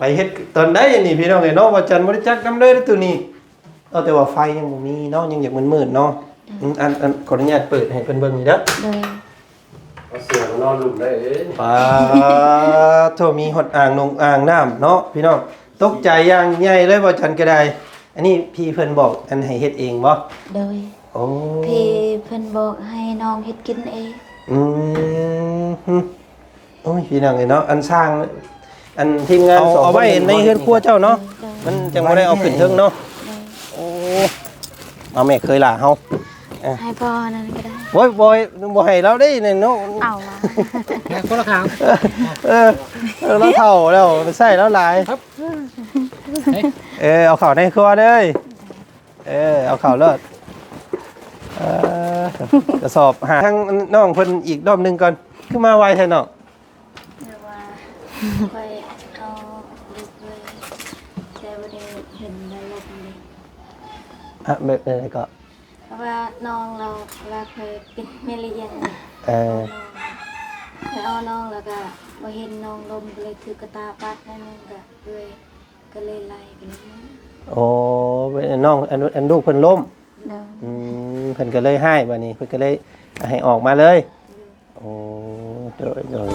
ໄປເຮັດຕອນໃດອັນນີ້ພີ່ນ້ອງເອີຍເນາະ ວ່າຈັນບໍ່ໄດ້ຈັກນຳເລີຍເດ້ໂຕນີ້. ເອົາແຕ່ວ່າໄຟຍັງບໍ່ມີເນາະ ຍັງຢາກມືດໆເນາະ. ອືມ ອັນ ອັນ ຂໍອະນຸຍາດເປີດໃຫ້ເພິ່ນເບິ່ງນີ້ເດີ. ໂດຍ. ເອົາເສືອມານອນລຸ່ມໄດ້ເດ້. ປາໂທ ມີຮອດອ່າງນົງອ່າງນ້ຳເນາະພີ່ນ້ອງ. ຕົກໃຈຢ່າງໃຫຍ່ເລີຍ ບໍ່ຈັນກໍໄດ້. ອັນນີ້ພີ່ເພິ່ນບອກ ອັນໃຫ້ເຮັດເອງບໍ່? ໂດຍ. ໂອ້ ພີ່ເພິ່ນບອກໃຫ້ນ້ອງເຮັດກິນເອງ. ອືມ ໂອ້ຍ ພີ່ນ້ອງເອີຍເນາະ ອັນຊ່າງ ອັນທີມງານ ເອົາ ສອງ ເອົາໄວ້ ຄົນ ໃນເຮືອນຄົວເຈົ້າເນາະ. ໂດຍ ໂດຍ. ມັນຈັ່ງບໍ່ໄດ້ເອົາຂຶ້ນເທິງເນາະ. ໂດຍ. ໂອ້ ເອົາແມ່ເຂີຍຫຼ້າເຮົາ ອ່ະ ໃຫ້ພໍ່ນັ້ນກໍໄດ້. ໂອ້ຍ ບໍ່ ບໍ່ໃຫ້ລາວເດ້ນີ້ເນາະ. ເອົາ ໃຫ້ຄົນລະຂ້າງ. ເອີ ເອີ ລາວເຖົ້າແລ້ວ ໄປໃຊ້ລາວຫຼາຍ. ເອີ ເອົາເຂົ້າໃນຄົວເດີ້. ເອີ ເອົາເຂົ້າໂລດ. ເອີ ກະສອບຫາທາງນ້ອງເພິ່ນອີກລອບໜຶ່ງກ່ອນ. ຄືມາໄວແທ້ນ້ອງ? ແບບວ່າຂ້ອຍເອົາເດັກເລີຍ ແຕ່ບໍ່ໄດ້ເຫັນໃນລົມເດ. ອະ ແບບໃດກໍ? ເພາະວ່ານ້ອງລາວ ເວລາຂ້ອຍເປັນແມ່ລ້ຽງ ເອີ ຂ້ອຍເອົານ້ອງ ຂ້ອຍເອົານ້ອງແລ້ວກະບໍ່ເຫັນນ້ອງລົມ ກໍເລີຍຖືກກະຕ່າປັດໜ້ອຍໜຶ່ງ ກະເລີຍ ກໍເລີຍໄລ່ໄປເລີຍ. ໂອ້ ເປັນນ້ອງ ອັນ ອັນລູກເພິ່ນລົ້ມ. ໂດຍ. ອືມ ເພິ່ນກໍເລີຍຮ້າຍ ບາດນີ້ເພິ່ນກໍເລີຍໃຫ້ອອກມາເລີຍ. ໂດຍ. ໂອ້ ໂດຍ ໂດຍ.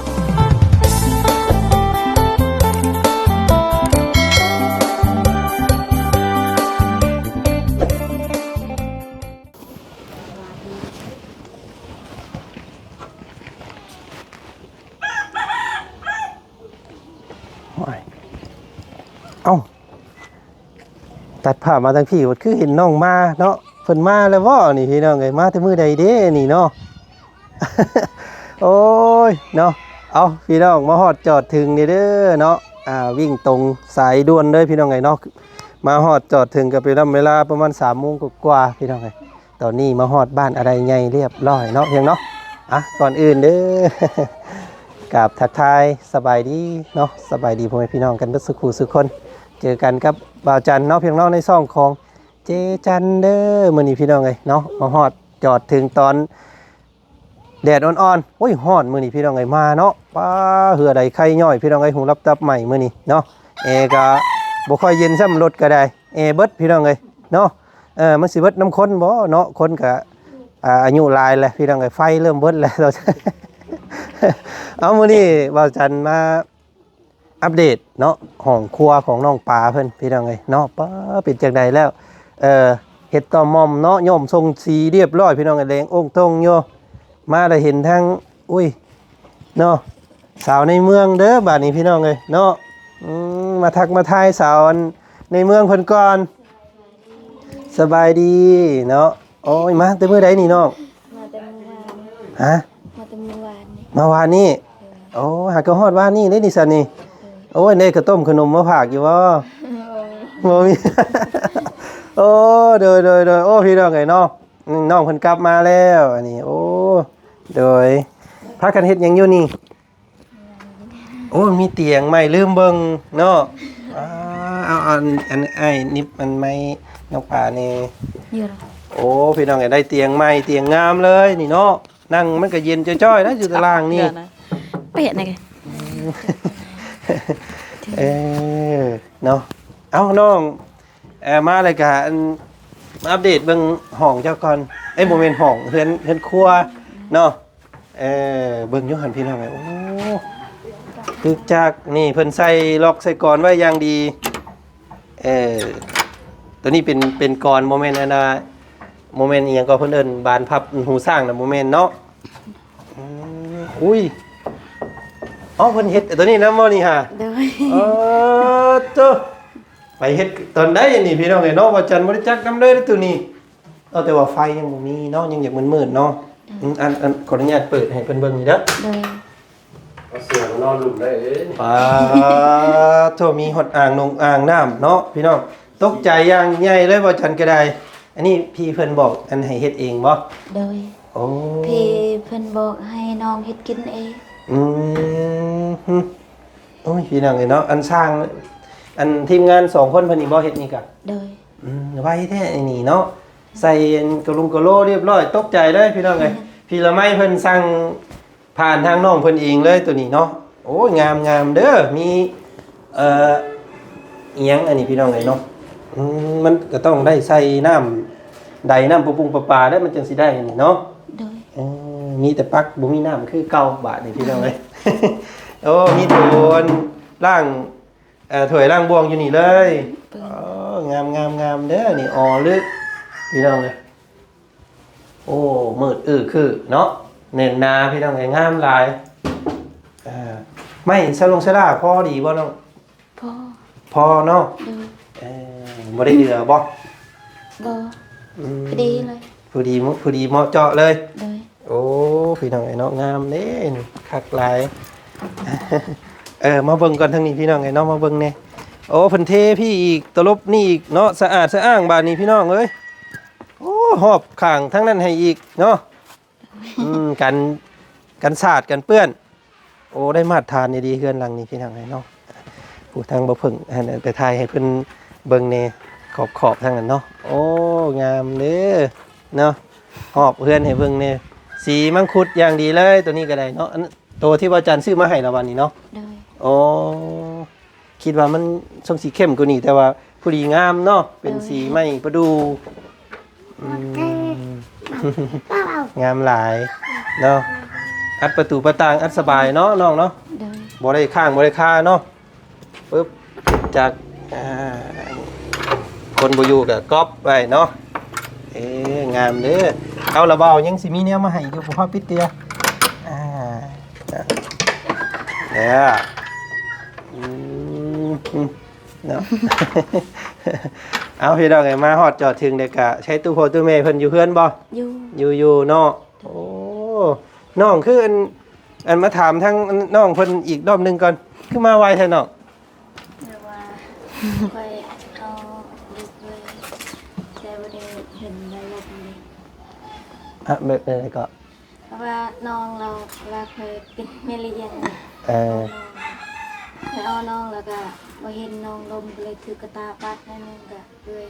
ໂອ້ຍ ເອົ້າ ຕັດພາບມາທາງພີ້ ຄືເຫັນນ້ອງມາເນາະ. ເພິ່ນມາແລ້ວບໍ່ນີ້ ພີ່ນ້ອງເອີຍ? ມາແຕ່ມື້ໃດເດ້ນີ້ເນາະ? ໂອ້ຍເນາະ. ເອົ້າ ພີ່ນ້ອງ ມາຮອດຈອດເຖິງນີ້ເດີເນາະ. ອ່າ ວິ່ງຕົງສາຍດ່ວນເລີຍ ພີ່ນ້ອງເອີຍເນາະ. ມາຮອດຈອດເຖິງກໍເປັນເວລາປະມານສາມໂມງກວ່າໆ ພີ່ນ້ອງເອີຍ. ຕອນນີ້ມາຮອດບ້ານອາໄລໃຫຍ່ລຽບຮ້ອຍເນາະ ພຽງເນາະ. ອ່ະ ກ່ອນອື່ນເດີ ກາບທັກທາຍສະບາຍດີເນາະ ສະບາຍດີພໍ່ແມ່ພີ່ນ້ອງກັນເບິດສູ່ຄູ່ສູ່ຄົນ. ເຈີກັນກັບບ່າວຈັນເນາະ ພຽງເນາະ ໃນຊ່ອງຂອງເຈຈັນເດີ. ມື້ນີ້ພີ່ນ້ອງເອີຍເນາະ ມາຮອດຈອດເຖິງຕອນແດດອ່ອນໆ. ໂອ້ຍ ຮ້ອນມື້ນີ້ພີ່ນ້ອງເອີຍ ມາເນາະ. ປ້າ ເຫື່ອໄຫຼໄຄຍ້ອຍ ພີ່ນ້ອງເອີຍ ຫູລັບຕັບໄໝ້ມື້ນີ້ເນາະ. ແອກໍບໍ່ຄ່ອຍເຢັນຊ້ຳ ລົດກໍໄດ້ ແອເບິດ ພີ່ນ້ອງເອີຍເນາະ. ເອີ ມັນຊິເບິດນຳຄົນບໍ່ເນາະ ຄົນກະ ອ່າ ອາຍຸຫຼາຍແລ້ວ ພີ່ນ້ອງເອີຍ ໄຟເລີ່ມເບິດແລ້ວ. ເອົາ ມື້ນີ້ບ່າວຈັນມາອັບເດດເນາະ ຫ້ອງຄົວຂອງນ້ອງປາເພິ່ນ ພີ່ນ້ອງເອີຍເນາະ. ປ້າ ເປັນຈັ່ງໃດແລ້ວ? ເອີ ເຮັດຕໍ່ໝ່ອມເນາະ ຍ້ອມຊົງສີລຽບຮ້ອຍ ພີ່ນ້ອງເອີຍ ແດງໂອ່ງໂຕ່ງຢູ່. ມາແລ້ວເຫັນທັງ ອຸ້ຍ ເນາະ ສາວໃນເມືອງເດີ ບາດນີ້ ພີ່ນ້ອງເອີຍເນາະ. ອືມ ມາທັກມາທາຍສາວອັນໃນເມືອງເພິ່ນກ່ອນ. ສະບາຍດີເນາະ. ໂອ້ຍ ມາແຕ່ມື້ໃດນີ້ນ້ອງ? ມາແຕ່ມື້ວານ. ຮະ? ມາແຕ່ມື້ວານນີ້. ມາວານນີ້? ໂດຍ. ໂອ້ ຫາກໍຮອດວານນີ້ເດ້ນີ້ຊັ້ນນີ້. ໂດຍ. ໂອ້ຍ ໄດ້ເຂົ້າຕົ້ມຂະໜົມມາຝາກຢູ່ບໍ່? ບໍ່ມີ. ໂອ້ ໂດຍ ໂດຍ ໂດຍ. ໂອ້ ພີ່ນ້ອງເອີຍເນາະ ນ້ອງເພິ່ນກັບມາແລ້ວ ອັນນີ້. ໂອ້ ໂດຍ. ພາກັນເຮັດຫຍັງຢູ່ນີ້? ໂອ້ ມີຕຽງໃໝ່ ລືມເບິ່ງເນາະ. ອ່າ ເອົາ ອັນ ອັນ ອ້າຍໜິບອັນໄມ້ນ້ອງປາແດ່. ໂອ້ ພີ່ນ້ອງເອີຍ ໄດ້ຕຽງໃໝ່ ຕຽງງາມເລີຍນີ້ເນາະ. ນັ່ງມັນກໍເຢັນຈ້ອຍໆນະ ຢູ່ຕາລ່າງນີ້. ເປັນໄງ? ເອີ ເນາະ. ເອົາ ນ້ອງ ເອີ ມາແລ້ວກະ ອັນ ມາອັບເດດເບິ່ງຫ້ອງເຈົ້າກ່ອນ. ເອີຍ ບໍ່ແມ່ນຫ້ອງ ເຮືອນ ເຮືອນຄົວເນາະ. ເອີ ເບິ່ງຢູ່ຫັ້ນ ພີ່ນ້ອງເອີຍ. ໂອ້ ປຶກຈັກນີ້ ເພິ່ນໃສ່ລັອກໃສ່ກອນໄວ້ຢ່າງດີ. ເອີ ໂຕນີ້ເປັນ ເປັນກອນ ບໍ່ແມ່ນອັນນ່າ ບໍ່ແມ່ນອີ່ຫຍັງກໍ ເພິ່ນເອີ້ນບານພັບຫູຊ້າງນະ ບໍ່ແມ່ນເນາະ. ອືມ ອຸ້ຍ ອໍ ເພິ່ນເຮັດໂຕນີ້ນຳບໍ່ນີ້ຫາ? ໂດຍ. ເອີ ໂຕ ໄປເຮັດຕອນໃດອັນນີ້ ພີ່ນ້ອງເອີຍເນາະ ວ່າຈັນບໍ່ໄດ້ຈັກນຳເລີຍໂຕນີ້. ເອົາແຕ່ວ່າໄຟຍັງບໍ່ມີເນາະ ຍັງຢາກມືດໆເນາະ. ອືມ ອັນ ອັນ ຂໍອະນຸຍາດເປີດໃຫ້ເພິ່ນເບິ່ງນີ້ເດີ. ໂດຍ. ເອົາເສືອມານອນລຸ່ມໄດ້ເດ້. ປາໂທ ມີຮອດອ່າງນົງອ່າງນ້ຳເນາະ ພີ່ນ້ອງ. ຕົກໃຈຢ່າງໃຫຍ່ເລີຍ ບໍ່ຈັນກໍໄດ້. ອັນນີ້ພີ່ເພິ່ນບອກ ອັນໃຫ້ເຮັດເອງບໍ່? ໂດຍ. ໂອ້ ພີ່ເພິ່ນບອກໃຫ້ນ້ອງເຮັດກິນເອງ. ອືມ ໂອ້ຍ ພີ່ນ້ອງເອີຍເນາະ ອັນຊ່າງ ອັນທີມງານສອງຄົນເພິ່ນນີ້ບໍ່ເຮັດນີ້ກະ. ໂດຍ. ອືມ ໄວແທ້ອັນນີ້ເນາະ ໃສ່ອັນກະລຸງກະໂລລຽບຮ້ອຍ. ຕົກໃຈເລີຍ ພີ່ນ້ອງເອີຍ. ພີ່ລະໄມເພິ່ນສັ່ງຜ່ານທາງນ້ອງເພິ່ນເອງເລີຍໂຕນີ້ເນາະ. ໂອ້ຍ ງາມໆເດີ ມີ ເອີ ອີ່ຫຍັງອັນນີ້ພີ່ນ້ອງເອີຍເນາະ. ອືມ ມັນກໍຕ້ອງໄດ້ໃສ່ນ້ຳໃດ ນ້ຳປະປຸງປະປາແລ້ວ ມັນຈັ່ງຊິໄດ້ນີ້ເນາະ. ໂດຍ ເອີ ມີແຕ່ປັກ ບໍ່ມີນ້ຳຄືເກົ່າ. ບາດນີ້ພີ່ນ້ອງເອີຍ ໂອ້ ມີແຕ່ບ່ອນລ້າງ ເອີ ຖ້ວຍລ້າງບ່ວງຢູ່ນີ້ເລີຍ. ໂອ້ ງາມໆໆເດີນີ້ ອໍ ລຶ ພີ່ນ້ອງເອີຍ. ໂອ້ ມືດອື້ຄືເນາະ ແໜ້ນໜາພີ່ນ້ອງເອີຍ ງາມຫຼາຍ. ເອີ ໄມ້ສະຫຼົງສະຫຼາພໍດີບໍ່ນ້ອງ? ພໍ ພໍເນາະ. ໂດຍ ເອີ ບໍ່ໄດ້ເຫຼືອບໍ່? ບໍ່ ອືມ ພໍດີເລີຍ ພໍດີ ພໍດີເໝາະເຈາະເລີຍ. ໂດຍ ໂອ້ ພີ່ນ້ອງເອີຍເນາະ ງາມເດ້ນີ້ ຄັກຫຼາຍ. ເອີ ມາເບິ່ງກ່ອນທາງນີ້ພີ່ນ້ອງເອີຍເນາະ ມາເບິ່ງແດ່. ໂອ້ ເພິ່ນເທພີ້ອີກ ຕະຫຼົບນີ້ອີກເນາະ ສະອາດສະອ້າງບາດນີ້ພີ່ນ້ອງເອີຍ. ໂອ້ ຮອບຂ້າງທາງນັ້ນໃຫ້ອີກເນາະ. ອືມ ກັນ ກັນສາດກັນເປື້ອນ. ໂອ້ ໄດ້ມາດຖານດີໆ ເຮືອນຫຼັງນີ້ພີ່ນ້ອງເອີຍເນາະ. ຜູ້ທາງບໍ່ເພິ່ງ ອັນໄປຖ່າຍໃຫ້ເພິ່ນເບິ່ງແດ່ ຂອບໆທາງນັ້ນເນາະ. ໂອ້ ງາມເດີເນາະ ຮອບເຮືອນໃຫ້ເບິ່ງແດ່. ສີມັງຄຸດຢ່າງດີເລີຍ ໂຕນີ້ກໍໄດ້ເນາະ. ອັນ ໂຕທີ່ວ່າຈັນຊື້ມາໃຫ້ລະວັນນີ້ເນາະ. ໂດຍ ໂອ້ ຄິດວ່າມັນຊົງຊິເຂັ້ມກວ່ານີ້ ແຕ່ວ່າພໍດີງາມເນາະ ເປັນ ໂດຍ ສີໄມ້ປະດູ່. ອືມ ງາມຫຼາຍເນາະ ອັດປະຕູປະຕ່າງ ອັດສະບາຍເນາະນ້ອງເນາະ. ໂດຍ ບໍ່ໄດ້ຄ້າງບໍ່ໄດ້ຄາເນາະ. ປຶບ ຈາກ ອ່າ ຄົນບໍ່ຢູ່ກໍກັອບໄວ້ເນາະ. ເອີ ງາມເດີ. ເອົາລະເບົາ ຍັງຊິມີແນວມາໃຫ້ຢູ່ ບໍ່ພໍປິດເທື່ອ. ອ່າ ເດີ ອືມ ເນາະ. ເອົາ ພີ່ນ້ອງເອີຍ ມາຮອດຈອດເຖິງແລ້ວກະ ໃຊ້ຕູ້ພໍ່ຕູ້ແມ່ເພິ່ນຢູ່ເຮືອນບໍ່? ຢູ່ ຢູ່ ຢູ່ເນາະ. ໂອ້ ນ້ອງ ຄືອັນ ອັນ ມາຖາມທາງນ້ອງເພິ່ນອີກຮອບໜຶ່ງກ່ອນ ຄືມາໄວແທ້ນ້ອງ? ແບບວ່າຂ້ອຍເອົາລູກເລີຍ ແຕ່ບໍ່ໄດ້ເຫັນໄດ້ລົມເລີຍ. ອະ ແບບໃດກໍ ເພາະວ່ານ້ອງລາວ ເວລາຂ້ອຍເປັນແມ່ລ້ຽງນີ້ ເອີ ຂ້ອຍເອົານ້ອງ ແລ້ວກະບໍ່ເຫັນນ້ອງລົມ ກໍເລີຍຖືກກະຕ່າປັດໜ້ອຍໜຶ່ງ ກະເລີຍ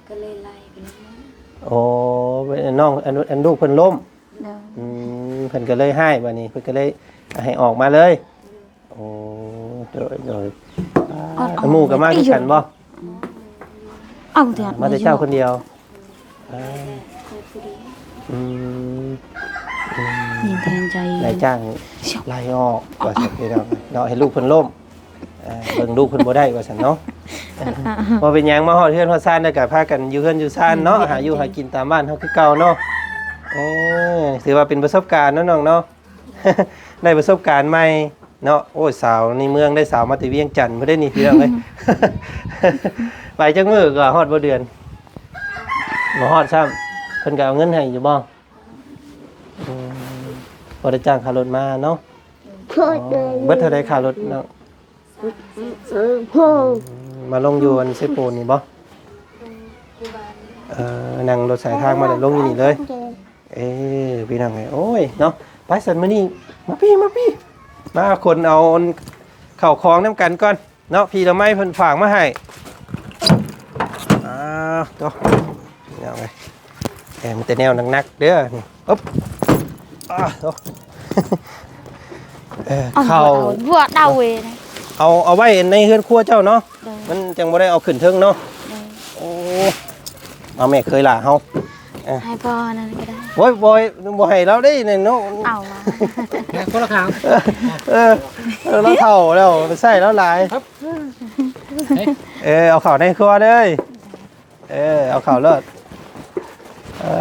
ກໍເລີຍໄລ່ໄປນຳ. ໂອ້ ນ້ອງ ອັນ ອັນລູກເພິ່ນລົ້ມ. ໂດຍ ອືມ ເພິ່ນກໍເລີຍຮ້າຍ ບາດນີ້ເພິ່ນກໍເລີຍໃຫ້ອອກມາເລີຍ. ໂດຍ ໂອ້ ໂດຍ ໂດຍ. ອ່າ ໝູ່ກໍມາຄືກັນບໍ່? ເອົາແຕ່ ມາແຕ່ເຈົ້າຄົນດຽວ. ອ່າ ອືມ ອືມ ນາຍຈ້າງໄລ່ອອກວ່າຊັ້ນ ພີ່ນ້ອງເນາະ ໃຫ້ລູກເພິ່ນລົ້ມ. ເອີ ເບິ່ງລູກເພິ່ນບໍ່ໄດ້ວ່າຊັ້ນເນາະ. ບໍ່ເປັນຫຍັງ ມາຮອດເຮືອນຮອດຊານແລ້ວກໍພາກັນຢູ່ເຮືອນຢູ່ຊານເນາະ ຫາຢູ່ຫາກິນຕາມບ້ານເຮົາຄືເກົ່າເນາະ. ເອີ ຖືວ່າເປັນປະສົບການເນາະນ້ອງເນາະ ໄດ້ປະສົບການໃໝ່ເນາະ. ໂອ້ຍ ສາວໃນເມືອງໄດ້ ສາວມາແຕ່ວຽງຈັນພຸ້ນເດ້ນີ້ ພີ່ນ້ອງເອີຍ. ໄປຈັກມື້ກໍຮອດບໍ່ເດືອນ? ບໍ່ຮອດຊ້ຳ. ເພິ່ນກໍເອົາເງິນໃຫ້ຢູ່ບໍ່? ອືມ ບໍ່ໄດ້ຈ່າຍຄ່າລົດມາເນາະ. ເບິດເທົ່າໃດຄ່າລົດເນາະ? ມາລົງຢູ່ອັນເຊໂປນນີ້ບໍ່? ເອີ ນັ່ງລົດສາຍທາງມາແລ້ວລົງຢູ່ນີ້ເລີຍ. ເອີ ພີ່ນ້ອງເອີຍ ໂອ້ຍເນາະ. ໄປຊັ້ນ ມື້ນີ້ ມາພີ້ ມາພີ້ ມາຂົນເອົາເຂົ້າຂອງນຳກັນກ່ອນ. ເນາະ ພີ່ລະໄມເພິ່ນຝາກມາໃຫ້. ອ້າວ ໂຕ ເອົາໄວ້ ເອີ ມີແຕ່ແນວໜັກໆເດີນີ້. ອຶບ ອ້າວ ໂຕ ເອີ ເອົາ ເຂົ້າ ເອົາ ເອົາໄວ້ໃນເຮືອນຄົວເຈົ້າເນາະ. ໂດຍ ມັນຈັ່ງບໍ່ໄດ້ເອົາຂຶ້ນເທິງເນາະ. ໂດຍ ໂອ້ ເອົາແມ່ເຂີຍຫຼ້າເຮົາ. ເອີ ໃຫ້ພໍ່ນັ້ນກໍໄດ້. ໂອ້ຍ ບໍ່ ບໍ່ໃຫ້ລາວໄດ້ນີ້ເນາະ. ເອົາມາ ແມ່ຄົນລະຂ້າງ. ເອີ ລາວເຖົ້າແລ້ວ ໄປໃຊ້ລາວຫຼາຍ. ເອີ ເອົາເຂົ້າໃນຄົວເດີ. ເອີ ເອົາເຂົ້າໂລດ. ເອີ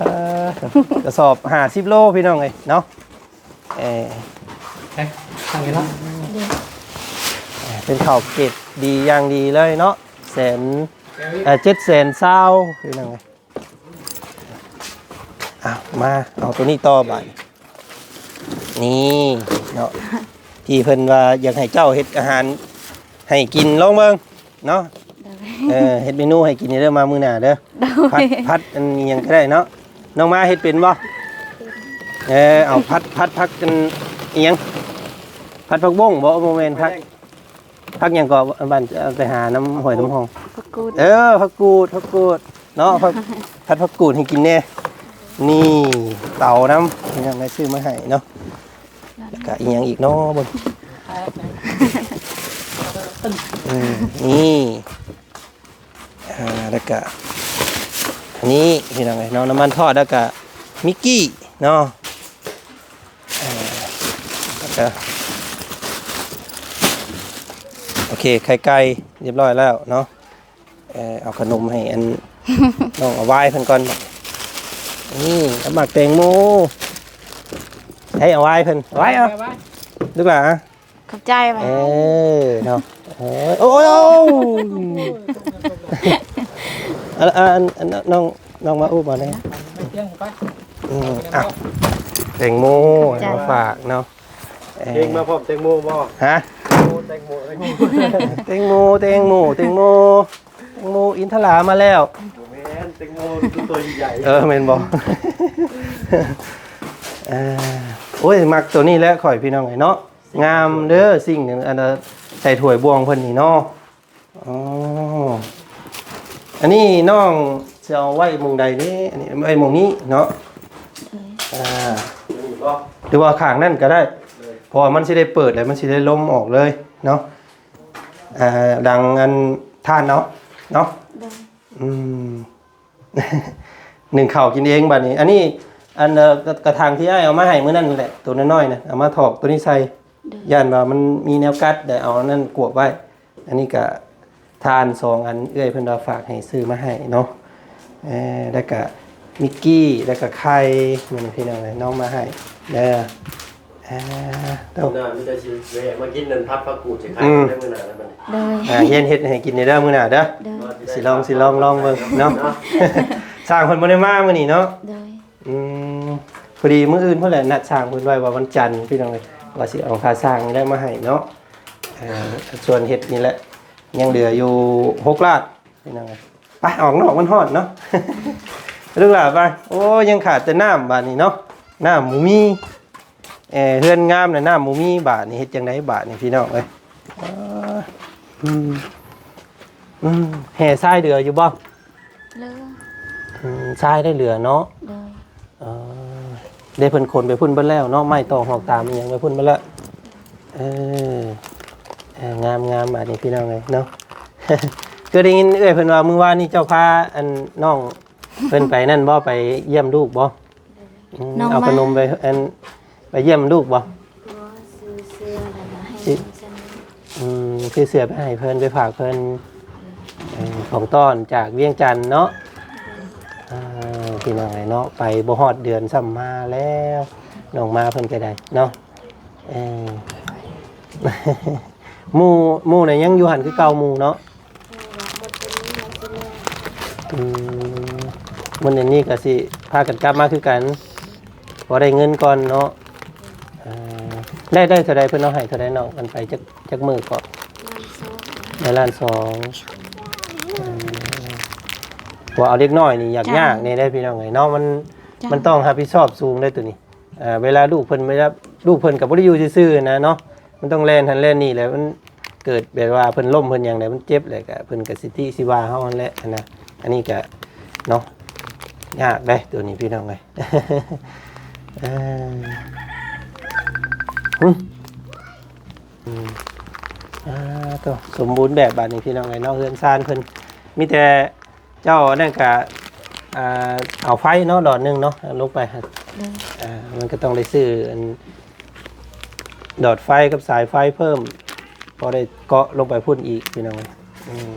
ກະສອບຫ້າສິບໂລ ພີ່ນ້ອງເອີຍເນາະ. ເອີ ເປັນເຂົ້າເກຣດດີຢ່າງດີເລີຍເນາະ. ແສນ ເອີ ເຈັດແສນຊາວ ພີ່ນ້ອງເອີຍ. ເອົາ ມາເອົາໂຕນີ້ຕໍ່ບາດນີ້ເນາະ ທີ່ເພິ່ນວ່າຢາກໃຫ້ເຈົ້າເຮັດອາຫານໃຫ້ກິນ ລອງເບິ່ງເນາະ. ໂດຍ ເອີ ເຮັດເມນູໃຫ້ກິນເດີ ມາມື້ໜ້າເດີ. ໂດຍ ຜັດ ຜັດອັນຫຍັງກໍໄດ້ເນາະ. ນ້ອງມາເຮັດເປັນບໍ່? ເອີ ເອົາ ຜັດ ຜັດຜັກອັນອີ່ຫຍັງ? ຜັດຜັກບົ້ງບໍ່? ບໍ່ແມ່ນ ຜັກ ຜັກຫຍັງກໍ ບ້ານ ເອົາໄປຫານຳຫ້ວຍນຳຮ່ອງ. ຜັກກູດ. ເອີ ຜັກກູດ ຜັກກູດເນາະ. ຜັກ ຜັດຜັກກູດໃຫ້ກິນແດ່. ນີ້ເຕົານຳ ຍັງໄດ້ຊື້ມາໃຫ້ເນາະ. ແລ້ວກະອີ່ຫຍັງອີກເນາະ ເບິ່ງ. ເອີ ນີ້ ອ່າ ແລ້ວກະອັນນີ້ພີ່ນ້ອງເອີຍເນາະ ນ້ຳມັນທອດ ແລ້ວກະມິກກີ້ເນາະ ເອີ ແລ້ວກະ ໂອເຄ ໄຂ່ໄກ່ຮຽບຮ້ອຍແລ້ວເນາະ ເອີ ເອົາຂະໜົມໃຫ້ອັນ ນ້ອງອາວາຍເພິ່ນກ່ອນ ນີ້ ເອົາໝາກແຕງໂມ ໃຫ້ອາວາຍເພິ່ນ ອາວາຍເອົາ ລູກຫຼານ ຂອບໃຈຫວາຍ ເອີເນາະ ເອີ ໂອ້ຍ ໂອ້ຍ ໂອ້ຍ ອັນ ອັນ ອັນ ນ້ອງ ນ້ອງມາອຸບເອົາແດ່ ອືມ ເອົາ ແຕງໂມ ຂອບໃຈ ມາຝາກເນາະ ເອີ ເພງມາພ້ອມແຕງໂມບໍ່? ຮະ? ໂອ້ ແຕງໂມ ແຕງໂມ ແຕງໂມ ແຕງໂມ ແຕງໂມ ແຕງໂມອິນທະລາມາແລ້ວ ບໍ່ແມ່ນ ແຕງໂມຕົວໃຫຍ່ ເອີ ແມ່ນບໍ່? ເອີ ໂອ້ຍ ມັກຕົວນີ້ແຫຼະຂ້ອຍ ພີ່ນ້ອງເອີຍເນາະ ງາມເດີ ສິ່ງໜຶ່ງ ອັນ ໃສ່ຖ້ວຍບ່ວງເພິ່ນນີ້ເນາະ ອໍ ອັນນີ້ນ້ອງຊິເອົາໄວ້ໝ່ອງໃດເດ້? ອັນນີ້ໄວ້ໝ່ອງນີ້ເນາະ ເອີ ອ່າ ຫຼືວ່າຂ້າງນັ້ນກໍໄດ້ ເພາະວ່າມັນຊິໄດ້ເປີດ ແລ້ວມັນຊິໄດ້ລົມອອກເລີຍເນາະ ອ່າ ດັງອັນຖ່ານເນາະ ເນາະ ໂດຍ ອືມ ໜຶ້ງເຂົ້າກິນເອງບາດນີ້ ອັນນີ້ ອັນ ເອີ ກະ ກະຖາງທີ່ອ້າຍເອົາມາໃຫ້ມື້ນັ້ນແຫຼະ ໂຕນ້ອຍໆນະ ເອົາມາຖອກໂຕນີ້ໃສ່ ໂດຍ ຢ້ານວ່າມັນມີແນວກັດ ໄດ້ເອົາອັນນັ້ນກວບໄວ້ ອັນນີ້ກະຖ່ານສອງອັນ ເອື້ອຍເພິ່ນວ່າຝາກໃຫ້ ຊື້ມາໃຫ້ເນາະ ເອີ ແລ້ວກະມິກກີ້ ແລ້ວກະໄຂ່ ມື້ນີ້ພີ່ນ້ອງເອີຍ ນ້ອງມາໃຫ້ເດີ ອ່າ ໂຕ ມື້ໜ້າມີແຕ່ຊິແວ່ມາກິນນັ້ນ ຜັດຜັກກູດໃສ່ໄຂ່ ອືມ ໄດ້ມື້ໜ້າແລ້ວບັດນີ້ ໂດຍ ອ່າ ຮຽນເຮັດໃຫ້ກິນເດີມື້ໜ້າເດີ ໂດຍ ຊິລອງ ຊິລອງ ລອງເບິ່ງເນາະ ຊ່າງເພິ່ນບໍ່ໄດ້ມາມື້ນີ້ເນາະ ໂດຍ ອືມ ພໍດີມື້ອື່ນພຸ້ນແຫຼະ ນັດຊ່າງເພິ່ນໄວ້ວ່າວັນຈັນ ພີ່ນ້ອງເອີຍ ວ່າຊິເອົາຄ່າຊ່າງນີ້ແຫຼະມາໃຫ້ເນາະ ເອີ ສ່ວນເຮັດນີ້ແຫຼະ ຍັງເຫຼືອຢູ່ຫົກລ້ານ ພີ່ນ້ອງເອີຍ ໄປອອກນອກ ມັນຮ້ອນເນາະ ລູກຫຼານໄປ ໂອ້ຍ ຍັງຂາດແຕ່ນ້ຳບາດນີ້ເນາະ ນ້ຳບໍ່ມີ ເອີ ເຮືອນງາມແລ້ວນ້ຳບໍ່ມີ ບາດນີ້ເຮັດຈັ່ງໃດບາດນີ້ ພີ່ນ້ອງເອີຍ ເອີ ອືມ ອືມ ແຮ່ຊາຍເຫຼືອຢູ່ບໍ່? ເຫຼືອ ອືມ ຊາຍໄດ້ເຫຼືອເນາະ ໂດຍ ເອີ ໄດ້ເພິ່ນຂົນໄປພຸ້ນເບິດແລ້ວເນາະ ໄມ້ຕອກຫອກຕາມອີ່ຫຍັງໄປພຸ້ນເບິດແລ້ວ ເອີ ເອີ ງາມໆ ບາດນີ້ ພີ່ນ້ອງເອີຍເນາະ ຄືໄດ້ຍິນເອື້ອຍເພິ່ນວ່າ ມື້ວານນີ້ເຈົ້າພາອັນນ້ອງເພິ່ນໄປນັ້ນບໍ່? ໄປຢ້ຽມລູກບໍ່? ອືມ ນ້ອງ ເອົາຂະໜົມໄປ ມາ ອັນ ໄປຢ້ຽມລູກບໍ່? ບໍ່ ຊື້ເສື້ອແລ້ວກໍໃຫ້ ຊື້ ເພິ່ນຊັ້ນ ອືມ ຊື້ເສື້ອໄປໃຫ້ເພິ່ນ ໄປຝາກເພິ່ນ ເອີ ຂອງຕ້ອນຈາກວຽງຈັນເນາະ ເອີ ພີ່ນ້ອງເອີຍເນາະ ໄປບໍ່ຮອດເດືອນຊ້ຳມາແລ້ວ ນ້ອງມາເພິ່ນກໍໄດ້ເນາະ ເອີ ໝູ່ ໝູ່ນະຍັງຢູ່ຫັ້ນຄືເກົ່າ ໝູ່ເນາະ ອືມ ມື້ນີ້ກໍຊິພາກັນກັບມາຄືກັນ ພໍໄດ້ເງິນກ່ອນເນາະ ເອີ ໄດ້ ໄດ້ເທົ່າໃດ ເພິ່ນເອົາໃຫ້ເທົ່າໃດນ້ອງ ອັນໄປຈັກ ຈັກມື້ເກາະ? ລ້ານສອງ ໄດ້ລ້ານສອງ ເອີ ເພາະວ່າເອົາເດັກນ້ອຍນີ້ຍາກ ຈ້າ ຍາກແດ່ເດ້ ພີ່ນ້ອງເອີຍເນາະ ມັນ ຈ້າ ມັນຕ້ອງຮັບຜິດຊອບສູງເດ້ໂຕນີ້ ອ່າ ເວລາລູກເພິ່ນ ເວລາລູກເພິ່ນກໍບໍ່ໄດ້ຢູ່ຊື່ໆນະເນາະ ມັນຕ້ອງແລ່ນຫັ້ນແລ່ນນີ້ແຫຼະ ມັນເກີດແບບວ່າເພິ່ນລົ້ມເພິ່ນຫຍັງແຫຼະ ມັນເຈັບແຫຼະ ກໍເພິ່ນກໍຊິຕິຊິວ່າເຮົາຫັ້ນແຫຼະນະ ອັນນີ້ກໍເນາະ ຍາກເດ້ໂຕນີ້ ພີ່ນ້ອງເອີຍ ເອີ ຫຶ ອືມ ອ່າ ໂຕ ສົມບູນແບບບາດນີ້ ພີ່ນ້ອງເອີຍເນາະ ເຮືອນຊານເພິ່ນ ມີແຕ່ ເຈົ້າອັນນັ້ນກະ ອ່າ ເອົາໄຟເນາະ ດອດໜຶ່ງເນາະ ລົງໄປ ໂດຍ ອ່າ ມັນກໍຕ້ອງໄດ້ຊື້ອັນ ດອດໄຟກັບສາຍໄຟເພີ່ມ ພໍໄດ້ເກາະລົງໄປພຸ້ນອີກ ພີ່ນ້ອງເອີຍ ອືມ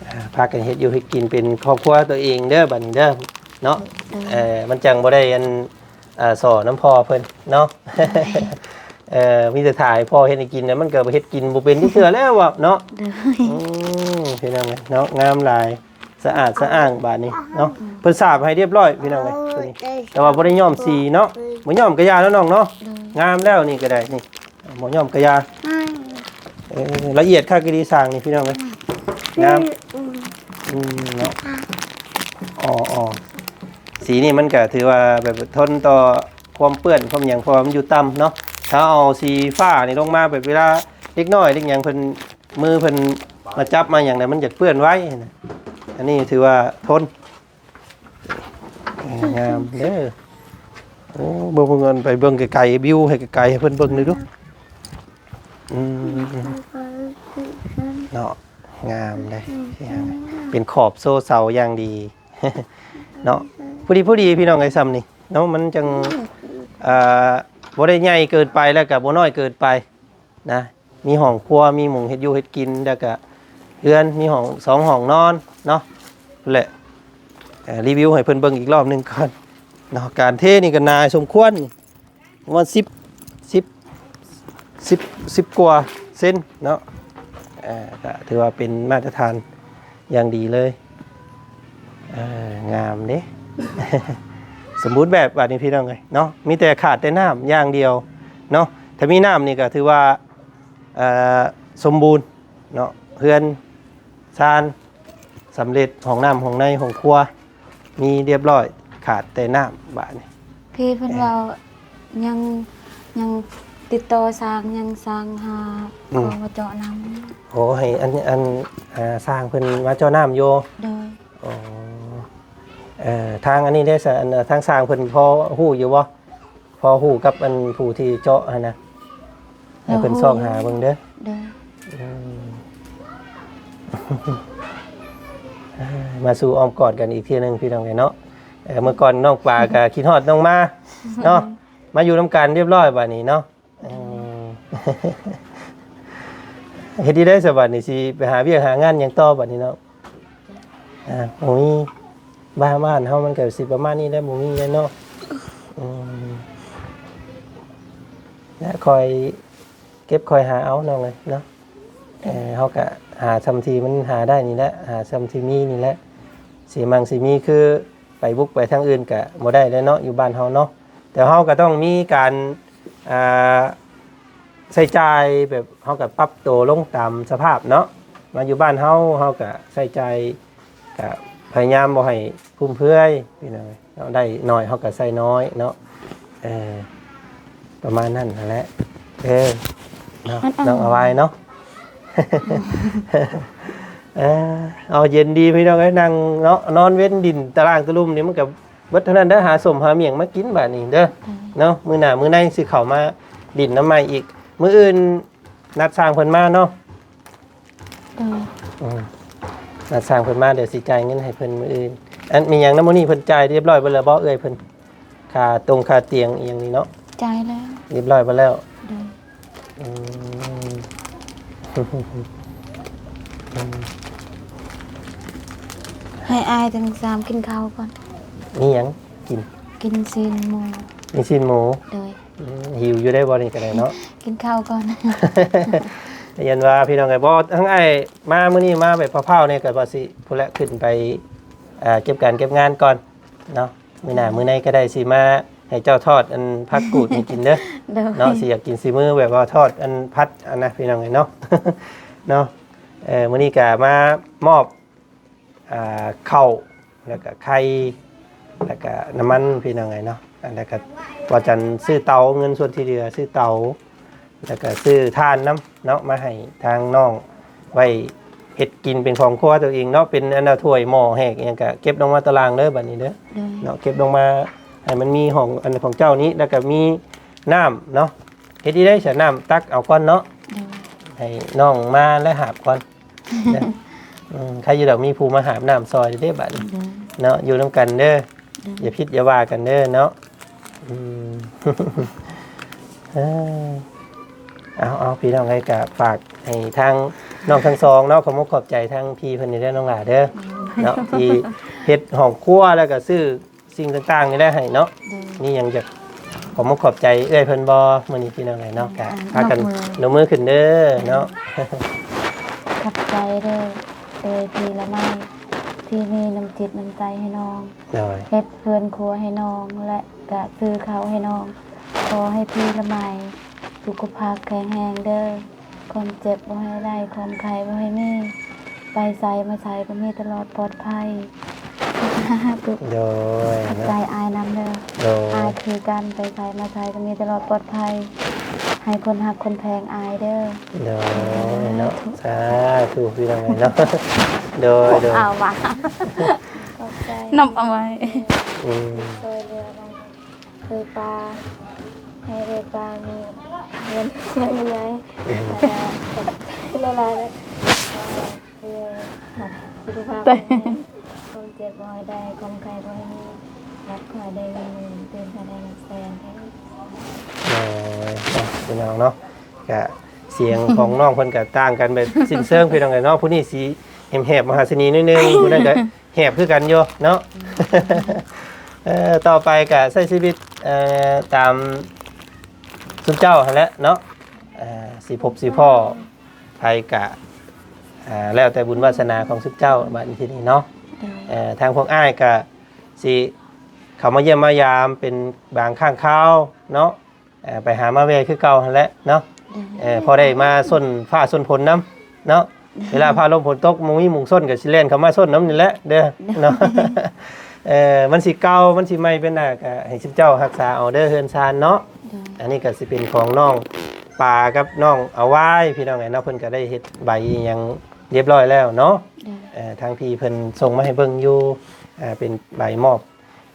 ອ່າ ພາກັນເຮັດຢູ່ເຮັດກິນເປັນຄອບຄົວຕົວເອງເດີ ບັດນີ້ເດີ ເນາະ ໂດຍ ເອີ ມັນຈັ່ງບໍ່ໄດ້ອັນ ອ່າ ສໍ້ນຳພໍ່ເພິ່ນເນາະ ເອີ ມີແຕ່ຖ້າໃຫ້ພໍ່ເຮັດໃຫ້ກິນ ແລ້ວມັນກໍເຮັດກິນບໍ່ເປັນຈັກເທື່ອແລ້ວເນາະ ໂດຍ ອືມ ພີ່ນ້ອງເອີຍເນາະ ງາມຫຼາຍ ສະອາດສະອ້າງບາດນີ້ເນາະ ເພິ່ນສາບໃຫ້ຮຽບຮ້ອຍ ພີ່ນ້ອງເອີຍ ໂຕນີ້ ແຕ່ວ່າບໍ່ໄດ້ຍ້ອມສີເນາະ ບໍ່ຍ້ອມກະຢ່າເນາະນ້ອງເນາະ ໂດຍ ງາມແລ້ວນີ້ກໍໄດ້ ນີ້ ບໍ່ຍ້ອມກະຢ່າ ເອີ ລະອຽດຄັກອີ່ຫຼີ ສ້າງນີ້ ພີ່ນ້ອງເອີຍ ງາມ ອືມ ອືມ ເນາະ ອໍໆ ສີນີ້ມັນກະຖືວ່າແບບທົນຕໍ່ຄວາມເປື້ອນຄວາມຫຍັງ ເພາະວ່າມັນຢູ່ຕ່ຳເນາະ ຖ້າເອົາສີຟ້ານີ້ລົງມາ ແບບເວລາເດັກນ້ອຍເດັກຫຍັງເພິ່ນ ມືເພິ່ນມາຈັບມາຫຍັງແລ້ວ ມັນຈະເປື້ອນໄວນະ ອັນນີ້ຖືວ່າທົນ ເອີ ງາມເດີ ໂອ້ ເບິ່ງ ເບິ່ງ ໄປເບິ່ງໄກໆ ວິວໃຫ້ໄກໆ ໃຫ້ເພິ່ນເບິ່ງໜ່ອຍດູ ອືມ ເນາະ ງາມເດ້ ເປັນຂອບໂຊເສົາຢ່າງດີເນາະ. ພໍດີ ພໍດີ ພີ່ນ້ອງເອີຍ ຊ່ຳນີ້ເນາະ ມັນຈັ່ງ ອ່າ ບໍ່ໄດ້ໃຫຍ່ເກີນໄປ ແລ້ວກໍບໍ່ນ້ອຍເກີນໄປນະ. ມີຫ້ອງຄົວ ມີໝ່ອງເຮັດຢູ່ເຮັດກິນ ແລ້ວກະເຮືອນ ມີຫ້ອງ ສອງຫ້ອງນອນເນາະ. ພຸ້ນແຫຼະ ເອີ ຣີວິວໃຫ້ເພິ່ນເບິ່ງອີກລອບໜຶ່ງກ່ອນເນາະ. ການເທນີ້ກໍໜາສົມຄວນ ປະມານສິບ ສິບ ສິບ ສິບກວ່າເຊັນເນາະ. ເອີ ກໍຖືວ່າເປັນມາດຕະຖານຢ່າງດີເລີຍ. ເອີ ງາມເດ້ ສົມບູນແບບບາດນີ້ ພີ່ນ້ອງເອີຍເນາະ. ມີແຕ່ຂາດແຕ່ນ້ຳຢ່າງດຽວເນາະ. ຖ້າມີນ້ຳນີ້ກໍຖືວ່າ ເອີ ສົມບູນເນາະ. ເຮືອນຊານສຳເລັດ ຫ້ອງນ້ຳ ຫ້ອງໃນ ຫ້ອງຄົວ ມີຮຽບຮ້ອຍ ຂາດແຕ່ນ້ຳບາດນີ້. ພີ່ເພິ່ນເວົ້າ ຍັງ ຍັງຕິດຕໍ່ຊ່າງ ຍັງຊ່າງຫາ ອືມ ຂໍມາເຈາະນ້ຳ. ໂອ້ ໃຫ້ອັນ ອັນ ອ່າ ຊ່າງເພິ່ນມາເຈາະນ້ຳຢູ່. ໂດຍ. ອໍ ເອີ ທາງອັນນີ້ເດ້ ຊະ ອັນ ທາງຊ່າງເພິ່ນພໍຮູ້ຢູ່ບໍ່? ພໍຮູ້ກັບອັນຜູ້ທີ່ເຈາະຫັ້ນນະ ໃຫ້ເພິ່ນຊອກຫາເບິ່ງເດີ. ໂດຍ. ອືມ ມາສູ່ອ້ອມກອດກັນອີກເທື່ອໜຶ່ງ ພີ່ນ້ອງເອີຍເນາະ. ເອີ ເມື່ອກ່ອນນ້ອງປາກໍຄິດຮອດນ້ອງມາເນາະ ມາຢູ່ນຳກັນຮຽບຮ້ອຍບາດນີ້ເນາະ. ເອີ ເຮັດຈັ່ງໃດຊະບາດນີ້ ຊິໄປຫາວຽກຫາງານຫຍັງຕໍ່ບາດນີ້ເນາະ? ອ່າ ບໍ່ມີ ບ້ານ ບ້ານເຮົາມັນກໍຊິປະມານນີ້ແຫຼະ ບໍ່ມີແຫຼະເນາະ. ອືມ ແລະ ຄ່ອຍເກັບຄ່ອຍຫາເອົາ ນ້ອງເອີຍເນາະ. ເອີ ເຮົາກະຫາຊ່ຳທີ່ມັນຫາໄດ້ນີ້ແຫຼະ ຫາຊ່ຳທີ່ມີນີ້ແຫຼະ. ຊິໝັ່ງຊິມີຄືໄປບຸກໄປທາງອື່ນກະບໍ່ໄດ້ແລ້ວເນາະ ຢູ່ບ້ານເຮົາເນາະ. ແຕ່ເຮົາກໍຕ້ອງມີການ ອ່າ ໃຊ້ຈ່າຍແບບເຮົາກໍປັບໂຕລົງຕາມສະພາບເນາະ. ມາຢູ່ບ້ານເຮົາ ເຮົາກໍໃຊ້ຈ່າຍ ກະພະຍາຍາມບໍ່ໃຫ້ຟຸມເຟືອຍ ພີ່ນ້ອງເນາະ. ໄດ້ໜ້ອຍເຮົາກະໃຊ້ໜ້ອຍເນາະ. ເອີ ປະມານນັ້ນຫັ້ນແຫຼະ. ເອີ ເນາະ ນ້ອງອາວາຍເນາະ. ເອີ ເອົາ ເຢັນດີພີ່ນ້ອງເອີຍ ນັ່ງເນາະ ນອນເວັນດິນຕະລ່າງຕະລຸ່ມນີ້ ມັນກະເບິດເທົ່ານັ້ນເດີ. ຫາສົ້ມຫາໝ້ຽງມາກິນບາດນີ້ເດີ ເອີ ເນາະ. ມື້ໜ້າມື້ໃນຊິເຂົ້າມາດິນນຳໃໝ່ອີກ. ມື້ອື່ນນັດຊ່າງເພິ່ນມາເນາະ. ໂດຍ. ອືມ ນັດຊ່າງເພິ່ນມາ ດຽວຊິຈ່າຍເງິນໃຫ້ເພິ່ນມື້ອື່ນ. ອັນມີຫຍັງນຳມື້ນີ້ເພິ່ນຈ່າຍຮຽບຮ້ອຍເບິດແລ້ວບໍ່ ເອື້ອຍເພິ່ນ? ຄ່າຕົງຄ່າຕຽງອີ່ຫຍັງນີ້ເນາະ ຈ່າຍແລ້ວ ຮຽບຮ້ອຍເບິດແລ້ວ. ໂດຍ. ອືມ ໃຫ້ອ້າຍທັງສາມກິນເຂົ້າກ່ອນ. ມີຫຍັງກິນ? ກິນຊີ້ນໝູ. ມີຊີ້ນໝູ. ໂດຍ. ອືມ ຫິວຢູ່ໄດ໋ບໍ່ນີ້ກໍໄດ້ເນາະ ກິນເຂົ້າກ່ອນ. ຢ້ານວ່າພີ່ນ້ອງເອີຍ ບໍ່ ທັງອ້າຍມາມື້ນີ້ມາແບບພ້າວໆແດ່ ກໍວ່າຊິພຸ້ນແຫຼະ ຂຶ້ນໄປ ອ່າ ເກັບການເກັບງານກ່ອນເນາະ. ມື້ໜ້າ ໂດຍ ມື້ໃນກໍໄດ້ຊິມາໃຫ້ເຈົ້າທອດອັນຜັກກູດໃຫ້ກິນເດີ. ໂດຍ. ເນາະ ຊິຢາກກິນສີມືແບບວ່າທອດອັນຜັດອັນນະ ພີ່ນ້ອງເອີຍເນາະ ເນາະ. ເອີ ມື້ນີ້ກໍມາມອບ ອ່າ ເຂົ້າ ແລ້ວກະໄຂ່ ແລ້ວກະນ້ຳມັນ ພີ່ນ້ອງເອີຍເນາະ. ອັນນັ້ນກະວ່າຈັນຊື້ເຕົາ ເງິນສ່ວນທີ່ເຫຼືອຊື້ເຕົາ ແລ້ວກະຊື້ຖ່ານນຳເນາະ ມາໃຫ້ທາງນ້ອງໄວ້ເຮັດກິນເປັນຂອງຄົວຕົວເອງເນາະ. ເປັນອັນນ່າຖ້ວຍໝໍ້ແຫກອີ່ຫຍັງກະເກັບລົງມາຕາລ່າງເດີ ບາດນີ້ເດີ ໂດຍ ເນາະ. ເກັບລົງມາໃຫ້ມັນມີຫ້ອງອັນຂອງເຈົ້ານີ້ ແລ້ວກະມີນ້ຳເນາະ. ເຮັດຈັ່ງໃດຊະ ນ້ຳຕັກເອົາກ່ອນເນາະ ໂດຍ ໃຫ້ນ້ອງມາແລ້ວຫາບກ່ອນ. ເນາະ ອືມ ໃຄຢູ່ດອກ ມີຜູ້ມາຫາບນ້ຳຊ່ອຍເດ້ບາດນີ້ ໂດຍ ເນາະ. ຢູ່ນຳກັນເດີ ໂດຍ ຢ່າຜິດຢ່າວ່າກັນເດີເນາະ. ອືມ ເອີ ເອົາ ເອົາ ພີ່ນ້ອງເອີຍ ກະຝາກໃຫ້ທາງນ້ອງທັງສອງເນາະ ຂອບອົກຂອບໃຈທາງພີ່ເພິ່ນນີ້ເດີ ນ້ອງຫຼ້າເດີ ໂດຍ ເນາະ ທີ່ເຮັດຫ້ອງຄົວ ແລ້ວກະຊື້ ສິ່ງຕ່າງໆນີ້ແຫຼະໃຫ້ເນາະ. ໂດຍ. ມີຫຍັງຢາກຂອບມຸກຂອບໃຈເອື້ອຍເພິ່ນບໍ່ມື້ນີ້ ພີ່ນ້ອງເອີຍເນາະ? ກະ ອ່າ ພາກັນ ນົບມື ນົບມືຂຶ້ນເດີເນາະ. ຂອບໃຈເດີ ເອື້ອຍພີລະໄມ ທີ່ມີນ້ຳຈິດນ້ຳໃຈໃຫ້ນ້ອງ. ໂດຍ. ເຮັດເຮືອນຄົວໃຫ້ນ້ອງ ແລະ ກະຊື້ເຂົ້າໃຫ້ນ້ອງ. ຂໍໃຫ້ພີລະໄມສຸຂະພາບແຂງແຮງເດີ. ຄວາມເຈັບບໍ່ໃຫ້ໄດ້ ຄວາມໄຂ້ບໍ່ໃຫ້ມີ ໄປໃສມາໃສກໍມີຕະຫຼອດປອດໄພ. ສາທຸ. ໂດຍ. ຂອບໃຈອ້າຍນຳເດີ. ໂດຍ. ອ້າຍຄືກັນ ໄປໃສມາໃສກໍມີຕະຫຼອດປອດໄພ ໃຫ້ຄົນຮັກຄົນແພງອ້າຍເດີ. ໂດຍເນາະ. ສາທຸ. ສາທຸ ພີ່ນ້ອງເອີຍເນາະ. ໂດຍ ໂດຍ. ເອົາວ່າ ຂອບໃຈ ນຳເອົາໄວ້ ອືມ ຊ່ວຍເຫຼືອ ເອື້ອຍປາ ໃຫ້ເອື້ອຍປາມີເງິນໃຫຍ່ ອືມ ແລ້ວກໍຫຼາຍໆ ແລ້ວ ເອີ ສຸຂະພາບແຂງແຮງ, ຄວາມເຈັບບໍ່ໃຫ້ໄດ້, ຄວາມໄຂ້ບໍ່ໃຫ້ມີ, ຫຼັບຂໍໃຫ້ໄດ້ເງິນໝື່ນ, ຕື່ນຂໍໃຫ້ໄດ້ເງິນແສນເດີ. ໂດຍ ພີ່ນ້ອງເນາະ, ກະສຽງຂອງນ້ອງເພິ່ນກະຕ່າງກັນແບບສິ້ນເຊີງ ພີ່ນ້ອງເອີຍເນາະ. ຜູ້ນີ້ຊິແຫບໆມະຫາເສນີໜ້ອຍໜຶ່ງ, ຜູ້ນັ້ນກະແຫບຄືກັນຢູ່ເນາະ. ເອີ ຕໍ່ໄປກະໃຊ້ຊີວິດ ເອີ ຕາມຊຸມເຈົ້າຫັ້ນແຫຼະເນາະ. ເອີ ຊິພົບຊິພໍ້ ໃຜກະ ອ່າ ແລ້ວແຕ່ບຸນວາສະໜາຂອງຊຸມເຈົ້າ. ບາດນີ້ເນາະ ໂດຍ ເອີ ທາງພວກອ້າຍກະຊິເຂົ້າມາຢ້ຽມມາຢາມເປັນບາງຄັ້ງຄາວເນາະ, ເອີ ໄປຫາມາແວ່ຄືເກົ່າຫັ້ນແຫຼະເນາະ. ໂດຍ ເອີ ພໍໄດ້ມາຊົນຟ້າຊົນຝົນນຳເນາະ, ໂດຍ ເວລາຟ້າລົມຝົນຕົກ ບໍ່ມີໝ່ອງຊົນກະຊິແລ່ນເຂົ້າມາຊົນນຳນີ້ແຫຼະເດີ ໂດຍ ເນາະ. ເອີ ມັນຊິເກົ່າມັນຊິໃໝ່ໄປນະ ກະໃຫ້ຊຸມເຈົ້າຮັກສາເອົາເດີເຮືອນຊານເນາະ. ໂດຍ ອັນນີ້ກະຊິເປັນຂອງນ້ອງປາກັບນ້ອງອາວາຍ ພີ່ນ້ອງເອີຍເນາະ, ເພິ່ນກະໄດ້ເຮັດໃບອີ່ຫຍັງ ຮຽບຮ້ອຍແລ້ວເນາະ. ໂດຍ ເອີ ທາງພີ່ເພິ່ນສົ່ງມາໃຫ້ເບິ່ງຢູ່ ເປັນໃບມອບ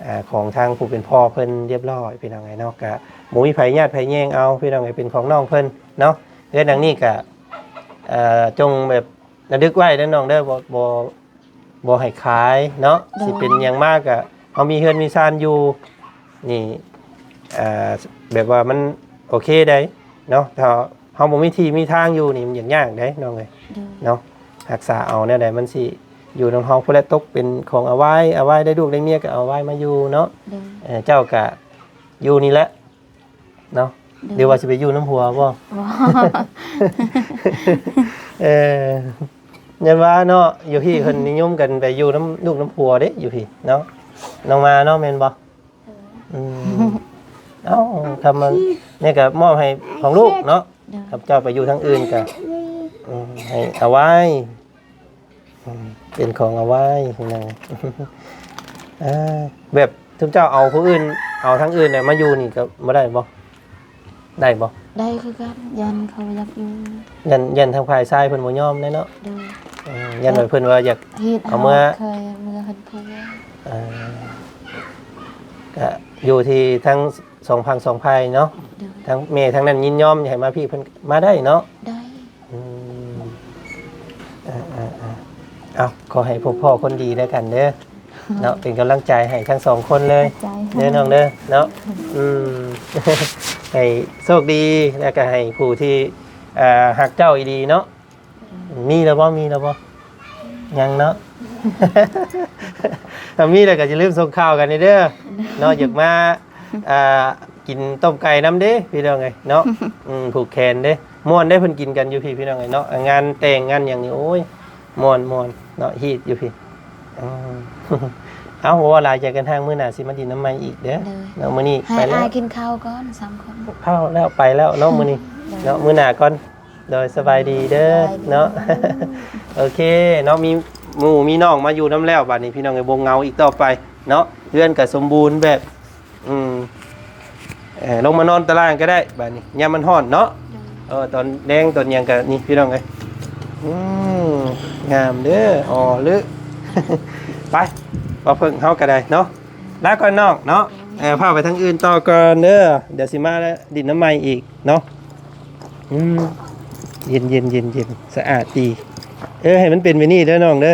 ເອີ ຂອງທາງຜູ້ເປັນພໍ່ເພິ່ນຮຽບຮ້ອຍ ພີ່ນ້ອງເອີຍເນາະ. ກະບໍ່ມີໃຜຍາດໃຜແຍ່ງເອົາ ພີ່ນ້ອງເອີຍ, ເປັນຂອງນ້ອງເພິ່ນເນາະ. ເຮືອນຫຼັງນີ້ກະ ເອີ ຈົ່ງແບບລະລຶກໄວ້ເດີນ້ອງເດີ, ບໍ່ ບໍ່ ບໍ່ໃຫ້ຂາຍເນາະ. ໂດຍ ຊິເປັນຫຍັງມາກະ ເຮົາມີເຮືອນມີຊານຢູ່ນີ້ ເອີ ແບບວ່າມັນໂອເຄໄດ໋ເນາະ. ຖ້າເຮົາບໍ່ມີທີ່ມີທາງຢູ່ນີ້ ມັນຍາກໆໄດ໋ນ້ອງເອີຍ ໂດຍ ເນາະ. ຮັກສາເອົາແນວໃດມັນຊິຢູ່ນຳເຮົາພຸ້ນແຫຼະ, ຕົກເປັນຂອງອາວາຍ, ອາວາຍໄດ້ລູກໄດ້ເມຍກະເອົາອາວາຍມາຢູ່ເນາະ. ໂດຍ ເອີ ເຈົ້າກະຢູ່ນີ້ແຫຼະ ເນາະ ໂດຍ ຫຼືວ່າຊິໄປຢູ່ນຳຜົວບໍ່? ບໍ່ ເອີ ຍັນວ່າເນາະ ຢູ່ພີ້ເພິ່ນນິຍົມກັນໄປຢູ່ນຳລູກນຳຜົວເດ້ ຢູ່ພີ້ເນາະ ນ້ອງມາເນາະ ແມ່ນບໍ່? ໂດຍ ອືມ ເອົ້າ ຄຳມັນນີ້ກະມອບໃຫ້ຂອງລູກເນາະ. ໂດຍ ຄັນເຈົ້າໄປຢູ່ທາງອື່ນກະ ອືມ ໃຫ້ເອົາໄວ້ ອືມ ເປັນຂອງເອົາໄວ້ນະ. ເອີ ແບບຊຸມເຈົ້າເອົາຜູ້ອື່ນ ເອົາທາງອື່ນນະມາຢູ່ນີ້ກະບໍ່ໄດ້ບໍ່? ໄດ້ບໍ່? ໄດ້ຄືກັນ, ຢ້ານເຂົາບໍ່ຢາກຢູ່, ຢ້ານ ຢ້ານທາງຝ່າຍຊາຍເພິ່ນບໍ່ຍອມແດ່ເນາະ. ໂດຍ ເອີ ຢ້ານວ່າເພິ່ນວ່າຢາກເຮັດເອົາເມືອ ເຮົາເຄີຍເມືອເຮືອນຜົວ. ເອີ ກະຢູ່ທີ່ທັງສອງຝັ່ງສອງຝ່າຍເນາະ. ໂດຍ ທັງແມ່ທາງນັ້ນຍິນຍອມໃຫ້ມາພີ້ ເພິ່ນມາໄດ້ເນາະ. ໄດ້ ອືມ ເອີ ເອີ ເອີ ເອົາ ຂໍໃຫ້ພົບພໍ້ຄົນດີແລ້ວກັນເດີເນາະ, ເປັນກຳລັງໃຈໃຫ້ທັງສອງຄົນເລີຍ ຂອບໃຈ ເດີນ້ອງເດີເນາະ. ອືມ ໃຫ້ໂຊກດີແລ້ວກະໃຫ້ຜູ້ທີ່ ເອີ ຮັກເຈົ້າອີ່ຫຼີເນາະ. ມີແລ້ວບໍ່? ມີແລ້ວບໍ່? ຍັງເນາະ. ຖ້າມີແລ້ວກະຢ່າລືມສົ່ງຂ່າວກັນເດີເນາະ, ຢາກມາ ອ່າ ກິນຕົ້ມໄກ່ນຳເດ້ພີ່ນ້ອງເອີຍເນາະ. ອືມ ຜູກແຂນເດ້ ມ່ວນເດ້ ເພິ່ນກິນກັນຢູ່ພີ້ພີ່ນ້ອງເອີຍເນາະ. ງານແຕ່ງງານຫຍັງນີ້ ໂອ້ຍ ມ່ວນໆເນາະ ຮີດຢູ່ພີ້. ເອົ້າ ເວົ້າຫຼາຍໃຈກັນທາງ, ມື້ໜ້າຊິມາດິນນຳໃໝ່ອີກເດີ. ໂດຍ ເນາະ ມື້ນີ້ໄປແລ້ວ ໃຫ້ອ້າຍກິນເຂົ້າກ່ອນ ສາມຄົນ ເຂົ້າແລ້ວ ໄປແລ້ວເນາະ ມື້ນີ້ ໂດຍ ເນາະ ມື້ໜ້າກ່ອນ. ໂດຍ ສະບາຍດີເດີ ສະບາຍດີ ເນາະ. ໂອເຄເນາະ ມີໝູ່ມີນ້ອງມາຢູ່ນຳແລ້ວ ບາດນີ້ພີ່ນ້ອງເອີຍ ບໍ່ເຫງົາອີກຕໍ່ໄປເນາະ, ເຮືອນກະສົມບູນແບບ ອືມ ເອີ ລົງມານອນຕາລ່າງກະໄດ້ ບາດນີ້ ຍາມມັນຮ້ອນເນາະ. ໂດຍ ເອີ ຕອນແລງຕອນຫຍັງກະນີ້ພີ່ນ້ອງເອີຍ. ອືມ ງາມເດີ ອໍ ເລີ ໄປ ບໍ່ເພິ່ງເຮົາກະໄດ້ເນາະ. ລາກ່ອນນ້ອງເນາະ. ໂດຍ ເອີ ພາໄປທາງອື່ນຕໍ່ກ່ອນເດີ, ດຽວຊິມາດິນນຳໃໝ່ອີກເນາະ. ອືມ ເຢັນໆໆໆ ສະອາດດີ. ເອີ ໃຫ້ມັນເປັນແບບນີ້ເດີນ້ອງເດີ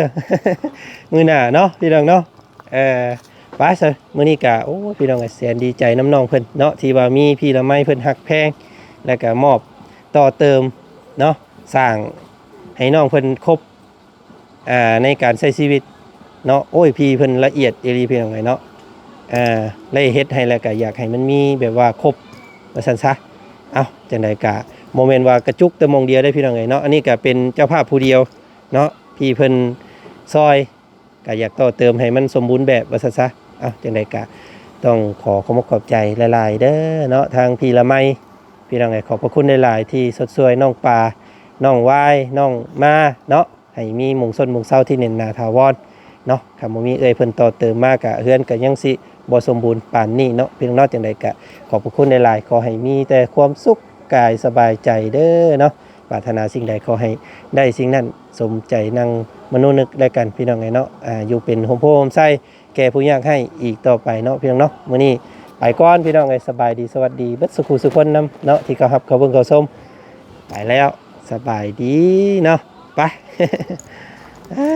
ມື້ໜ້າເນາະ ພີ່ນ້ອງເນາະ. ເອີ ໄປຊະ ມື້ນີ້ກະ ໂອ້ ພີ່ນ້ອງເອີຍ ແສນດີໃຈນຳນ້ອງເພິ່ນເນາະ ທີ່ວ່າມີພີ່ລະໄມເພິ່ນຮັກແພງ ແລ້ວກະມອບຕໍ່ເຕີມເນາະ ສ້າງໃຫ້ນ້ອງເພິ່ນຄົບ ອ່າ ໃນການໃຊ້ຊີວິດເນາະ. ໂອ້ຍ ພີ່ເພິ່ນລະອຽດອີ່ຫຼີ ພີ່ນ້ອງເອີຍເນາະ. ອ່າ ໄດ້ເຮັດໃຫ້ແລ້ວກະຢາກໃຫ້ມັນມີແບບວ່າຄົບ ວ່າຊັ້ນຊະ. ເອົ້າ ຈັ່ງໃດກະບໍ່ແມ່ນວ່າກະຈຸກແຕ່ໝ່ອງດຽວເດ້ ພີ່ນ້ອງເອີຍເນາະ, ອັນນີ້ກະເປັນເຈົ້າພາບຜູ້ດຽວເນາະ ພີ່ເພິ່ນຊ່ອຍ ກະຢາກຕໍ່ເຕີມໃຫ້ມັນສົມບູນແບບ ວ່າຊັ້ນຊະ. ເອົ້າ ຈັ່ງໃດກະຕ້ອງຂໍຂອບອົກຂອບໃຈຫຼາຍໆເດີເນາະ ທາງພີ່ລະໄມ ພີ່ນ້ອງເອີຍ. ຂອບພະຄຸນຫຼາຍໆທີ່ຊົດຊ່ວຍນ້ອງປາ ນ້ອງວາຍ ນ້ອງມາເນາະ ໃຫ້ມີໝົງຊົນໝົງເຊົາທີ່ແໜ້ນໜາຖາວອນເນາະ. ຄັນບໍ່ມີເອື້ອຍເພິ່ນຕໍ່ເຕີມມາກະ ເຮືອນກະຍັງຊິບໍ່ສົມບູນປານນີ້ເນາະ ພີ່ນ້ອງເນາະ. ຈັ່ງໃດກະຂອບພະຄຸນຫຼາຍໆ, ຂໍໃຫ້ມີແຕ່ຄວາມສຸກກາຍສະບາຍໃຈເດີເນາະ. ປາດຖະໜາສິ່ງໃດຂໍໃຫ້ໄດ້ສິ່ງນັ້ນສົມໃຈດັ່ງມະໂນນຶກແລ້ວກັນ ພີ່ນ້ອງເອີຍເນາະ. ອ່າ ຢູ່ເປັນຮົ່ມໂພຮົ່ມໄຊແກ່ຜູ້ຍາກໄຮ້ອີກຕໍ່ໄປເນາະ ພີ່ນ້ອງເນາະ. ມື້ນີ້ໄປກ່ອນ ພີ່ນ້ອງເອີຍ, ສະບາຍດີ ສະຫວັດດີເບິດສູ່ຄູ່ສູ່ຄົນນຳເນາະ ທີ່ເຂົ້າຮັບເຂົ້າເບິ່ງເຂົ້າຊົມ. ໄປແລ້ວ ສະບາຍດີເນາະ ໄປ. ເອີ